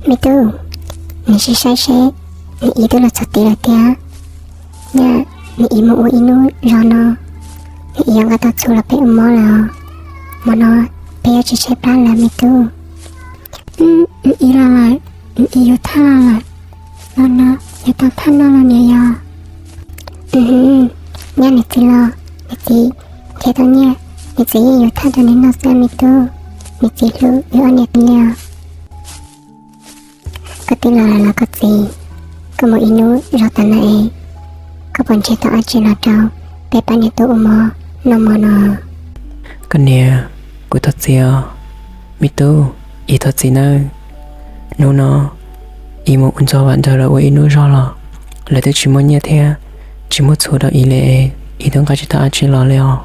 Me tub, nws sim saib seb nws ib twb los txog tid lawm thiab. Nyaj nws ib mus ua ib hnub zog no, nws ib yuav nqa tau txhuv los peb ua mob lawm. Hmo no peb yuav tsis tshaib plab lawm me tub. Nws ib los lawm, nws ib yuav thaj los lawm. Los no yuav tau thaj no los niam yog. Nyaj nws txiv los, nws txiv nrhiav tau nyiaj, nws txiv yeej yuav thaj rau nws noj xwb me tub. Nws txiv hlub wb ob niam txiv li os. Koj twb los lawm los koj txiv, koj mus ib hnub zog tas na es, koj puas nrhiav tau dab tsi los rau peb pab niam tub ua mov noj mov no? Koj niam, kuv thov txim os. Me tub, ib thov txim nawb. Hnub no ib mus ua ntxog Vam Ntxawg lawv ua ib hnub zog los lawv twb tsis muaj nyiaj thiab tsis muaj txhuv rau ib li, ib twb nqa tsis tau dab tsi los li os.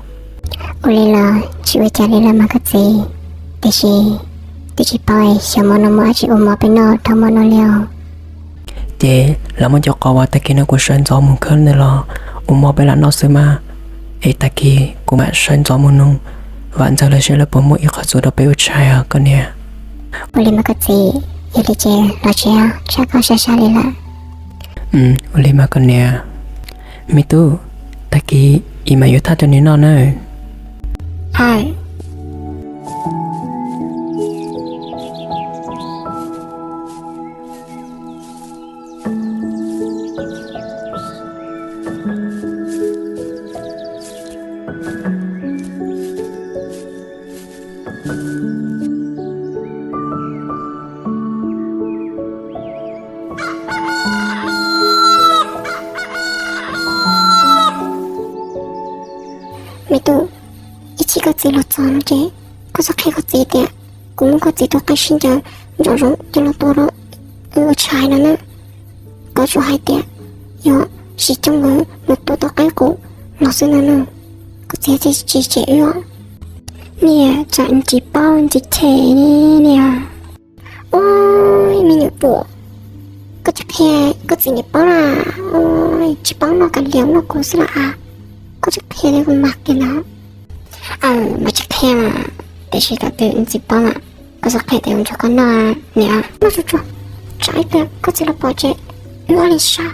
Ua li los tsis ua cas li lawm mas koj txiv, tiam sis twb tsis paub xyov hmo no muaj dab tsi ua mov peb noj dhau hmo no li os. Ces los muab cov qos uas tag kis no kuv sawv ntxov mus khawb ntawd los ua mov peb lam noj xwb mas. Es tag kis kuv mam sawv ntxov mus nug Vam Ntxawg lawv seb lawv puas muaj ib qho txhuv rau peb ua tshais os koj niam. Ua li mas koj txiv, yog li ces los tsev, tsam koj sab sab li lawm. Ua li mas koj niam. Me tub, tag kis ib mam yuav thaj rau nws noj nawb. Me tub, ib chim koj txiv los txog no ces koj txhob qhia koj txiv tias kuv muab koj txiv tus qaib sib ncaws ntsom zoov coj los tua rau wb ua tshais no na. Koj tsuas hais tias yog Siv Coob nkawd mus tua tau qaib qus los xwb no na. Koj txiv tsis tseg wb os. Niam, tsam tsis paub tsis chem niam. Ua, me nyuam pum, koj tsis qhia koj txiv niam paub na. Tsis paub noj kav liam noj kuv xwb los as. Koj tsis qhia li kuv mam qhia no. Aw, mam tsis qhia mas, tiam sis thaum twg txiv paub mas koj txhob qhia tias kuv nrog koj noj niam. Noj tsuag tsuag, tsam ib pliag koj txiv los pom ces wb ob leeg sab.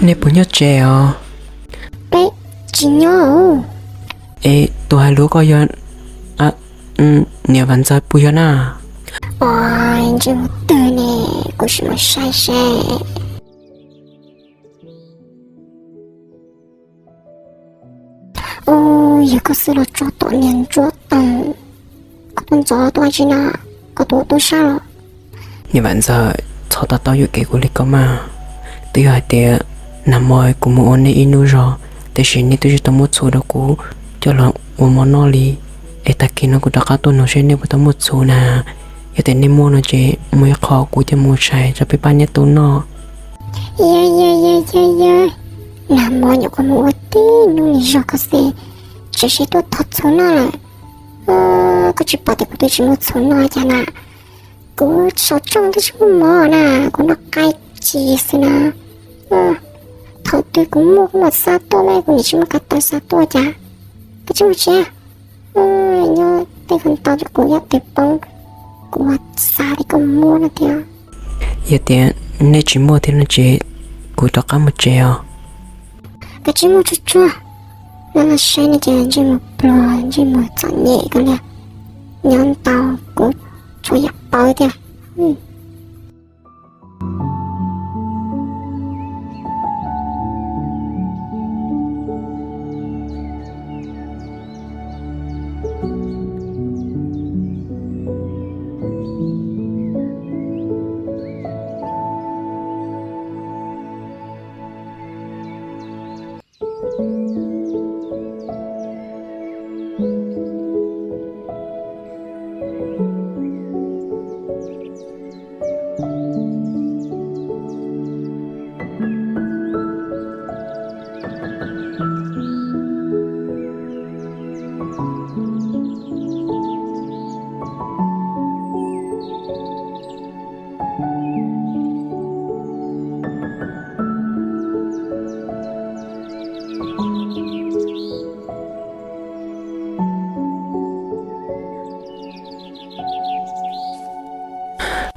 Nej puas nyob tsev os? Peb tsis nyob. Es tus hais lus koj yog niam Vam Ntxawg puas yog na? Ua, ntsej muag twg ne, kuv sim mus saib seb. Ua, yog koj xwb los tso tom niag ntsuab tag. Koj tuaj ntxov tuaj tsi na, koj tuaj tub sab los? Niam Vam Ntxawg, txhob to taub yuam kev kuv li koj mas. Twb yog hais tias nag hmo kuv mus ua nej ib hnub zog, tiam sis nej twb tsis tau muab txhuv rau kuv coj los ua mov noj li. Es tag kis no kuv rov qab tuaj nug seb nej puas tau muaj txhuv na. Yog tias nej muaj no ces muaj ib qho kuv thiaj mus tshais rau peb pab niam tub noj. Yog, yog, yog, yog, yog, nag hmo nyuam qhuav mus ua tib hnub li zog koj xwb, tseem sib tuaj thov txhuv noj lawm. Koj tsis pom tias kuv twb tsis muaj txhuv noj cas na. Kuv saum rooj twb tsis muaj mov na, kuv noj qaib ci xwb na. Thaum twg kuv muaj kuv mam xa tuaj ne, kuv niam tsis muaj kav taw xa tuaj cas. Koj tsis muaj tsev, nyob tej ko ntau rau kuv ib teg poob, kuv xa li koj muab no thiab. Yog tias nej tsis muaj thiab no ces kuv rov qab mus tsev os. Koj tsis muaj tsuag tsuag, no los saib no ces ntsej muag pluag ntsej muag txom nyem koj liag, nyob ntau kuv tsuas yam pawv thiab.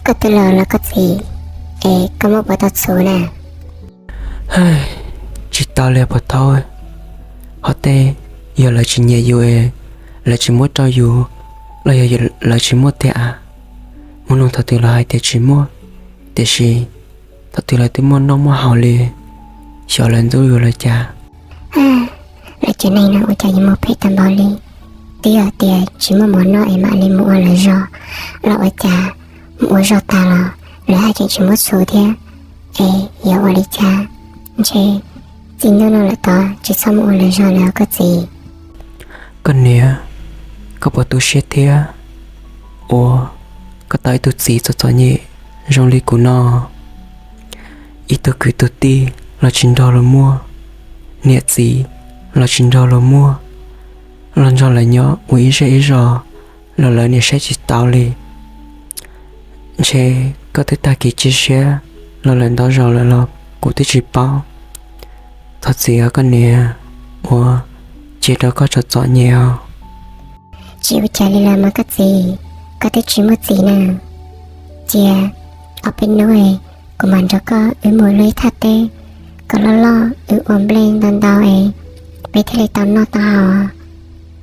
Koj twb laus los koj txiv, es koj muaj puas tau txhuv na? Tsis tau li puas thaub, ho tej yog lawv tsis nyiam yus es lawv tsis muab rau yus, los yog lawv tsis muaj tiag a. Muaj neeg thaum twg los hais tias tsis muaj, tiam sis thaum twg lawv twb muaj noj muaj haus li, xyov lawv ntxub yus los cas. Lawv cov neeg no ua cas yuav muaj phem tag npaum li. Twb yog tias tsis muaj mov noj es mam li mus ua lawv zog, los ua cas mus ua zog tag los lawv haj tseem tsis muab txhuv thiab. Es yuav ua li cas? Ntshe txij hnub no lawm tod tsis txhob mus ua lawv zog lawm koj txiv. Koj niam, koj puas tu siab thiab uas koj tau ib tug txiv txom txom nyem zoo li kuv no? Ib tug kwv tug tij los tsis nrog luag muaj, niam txiv los tsis nrog luag muaj, los nrog lawv nyob ua ib zej ib zos los lawv niam saib tsis taus li. Ntshe koj twb tag kev cia siab los lawm ntau zaus lawm los kuv twb tsis paub. Thov txim os koj niam, uas cia rau koj txom txom nyem os. Tsis ua cas li los mas koj txiv, koj twb tsis muaj txiv na. Cia ob peb hnub kuv mam nrog koj wb mus luaj ib thaj teb kom loj loj, wb ua nplej ntau ntau es peb thiaj li tau noj tau haus.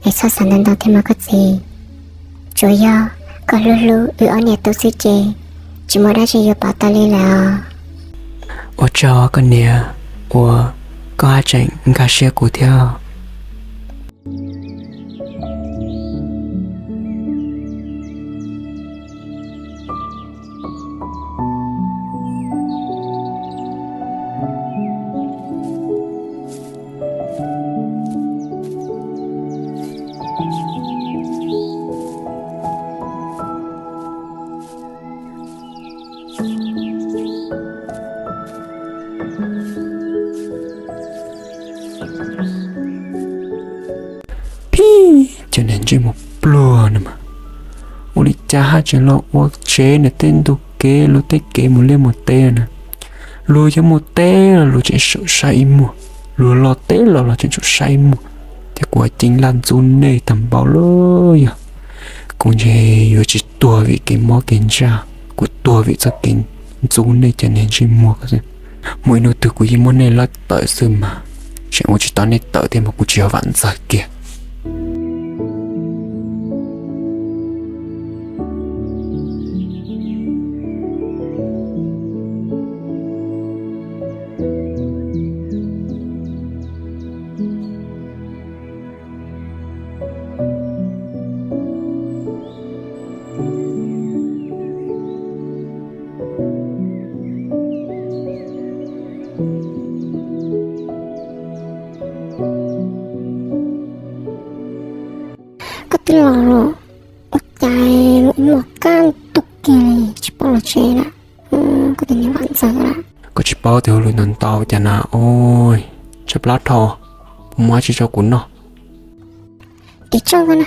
Es txhob xav ntau ntau thiab mas koj txiv. Tsuas yog koj hlub hlub wb ob niam tub xwb ces tsis muaj dab tsi yuav pov tau li lawm os. Ua tsaug koj niam, uas koj haj tseem nkag siab kuv thiab. Phij, cov niag ntsej muag pluag no mas, ua li cas haj tseem los ua tsev nws tej ntug kev luag tej kev mus liaj mus teb na. Luag yuav mus teb los luag tseem saum saib ib muag, luag los teb los los tseem saum saib ib muag, thiab kuv ceeb laj ntxub nej tag npaum li. Yog kuv ntshe yuav tsis tuag vim kev mob kev ntsaj, kuv tuag vim txoj kev ntxub nej cov niag ntsej muag xwb. Muaj ib hnub twg kuv yeej muab nej laib tawm xwb mas, tseem ua tsis tau nej tawm thiab mas kuv tsis yog Vam Ntxawg kiag. Kuv tus niam vam ntxawg lawm. Koj tsis paub tias hauj lwm ntau ntau cas na, ua tshaib plab dhau, puas muaj dab tsi rau kuv noj? Ib tsoom ko na,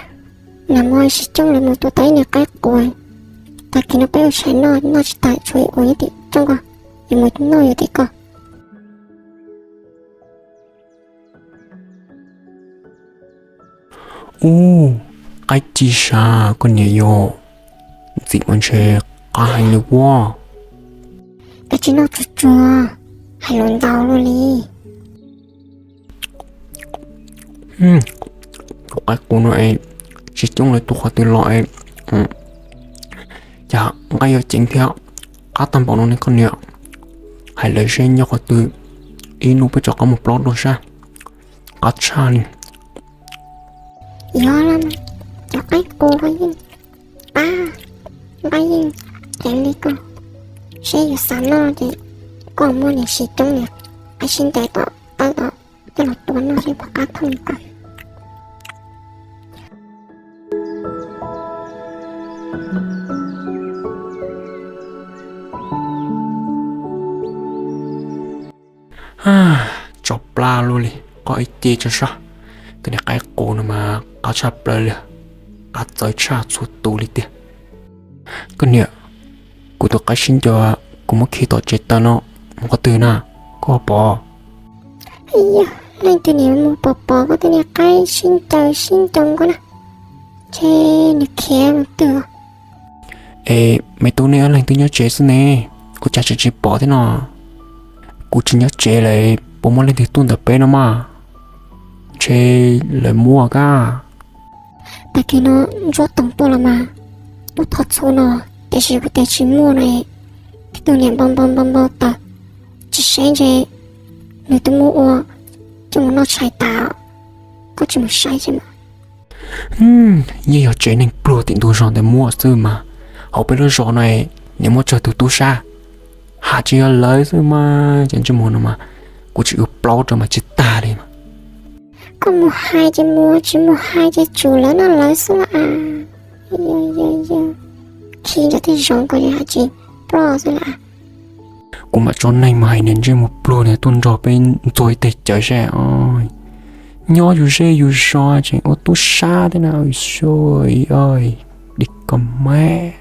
nag hmo sib coob lawv mus tua tau ib niag qaib qus, tag kis no peb ua tshais noj noj tsis tag tshuav ib ua nyob tim tsoom ko, yuav mus noj yuav tim ko. Ub, qaib ci sas koj niam yom, ntxim ua ntshe qab heev li ua. Koj tsis noj tsuag tsuag, hais lus ntau luaj li. Tus qaib qus no es tsis coob lawv tua qhov twg los es cas nqaij yuav ceev thiab qab tag npaum no ne koj niam. Hais lawv seb nyob qhov twg, ib hnub peb rov qab mus plaub dua saib. Qab tshaj li. Yog los mas, cov qaib qus ko yeej qab, nqaij yeej ceev li ko, seb yuav xav noj ces koj muab niam sib coob niam, qaib sib ntes tom tawb tom coj los tua noj seb puas qab thooj li ko. Tso plab luaj li, qoj ib ce tso saib. Koj niam, qaib qus no mas qab tshaj plaws li, qab txawv tshaj txhua tus li tiag. Koj niam, kuv tus qaib sib ncaws kuv muab khi tom tsev taw no mus qhov twg na, koj pom? Yog leej twg niam mus pom pom koj tus niam qaib sib ncaws sib ncaws ko na, ntshe nws khiav mus twg. Es me tub, nej ob leeg twb nyob tsev xwb ne, ua cas tseem tsis pom thiab no? Kuv tsis nyob tsev lawm, puas muaj leej twg tuaj ntawm peb no mas? Ntshe lawv muaj kab. Tag kis no Ntsuab Toom tuaj los mas, tuaj thov txhuv no, tiam sis kuv tias tsis muaj no, tib tug niam npau npau npau npau taws, tsis seb ntshe nws twb muab ua coj mus noj tshais tas, koj tsis mus saib tsis mas. Yeej yog tsev neeg pluag tim ntug zos ntawd muaj xwb mas, hauv peb lub zos no niam muaj tsawg tus tub sab, hais tsis yog lawv xwb mas, cov ntsej muag no mas kuv tsis ua plaub rau mas tsis tag li mas. Koj mus hais ces mus, tsis mus hais ces tsum lawv no lawv xwb las. Khi ntsej tej zoo ko hais tsis ploj xwb las. Kuv mam tso neeg mus hais niag ntsej muag pluag no tuaj nrog peb ntxuag ib teg cawv seb. Nyob yus zej yus zos tseem ua tub sab thiab na, sua, di koj mas.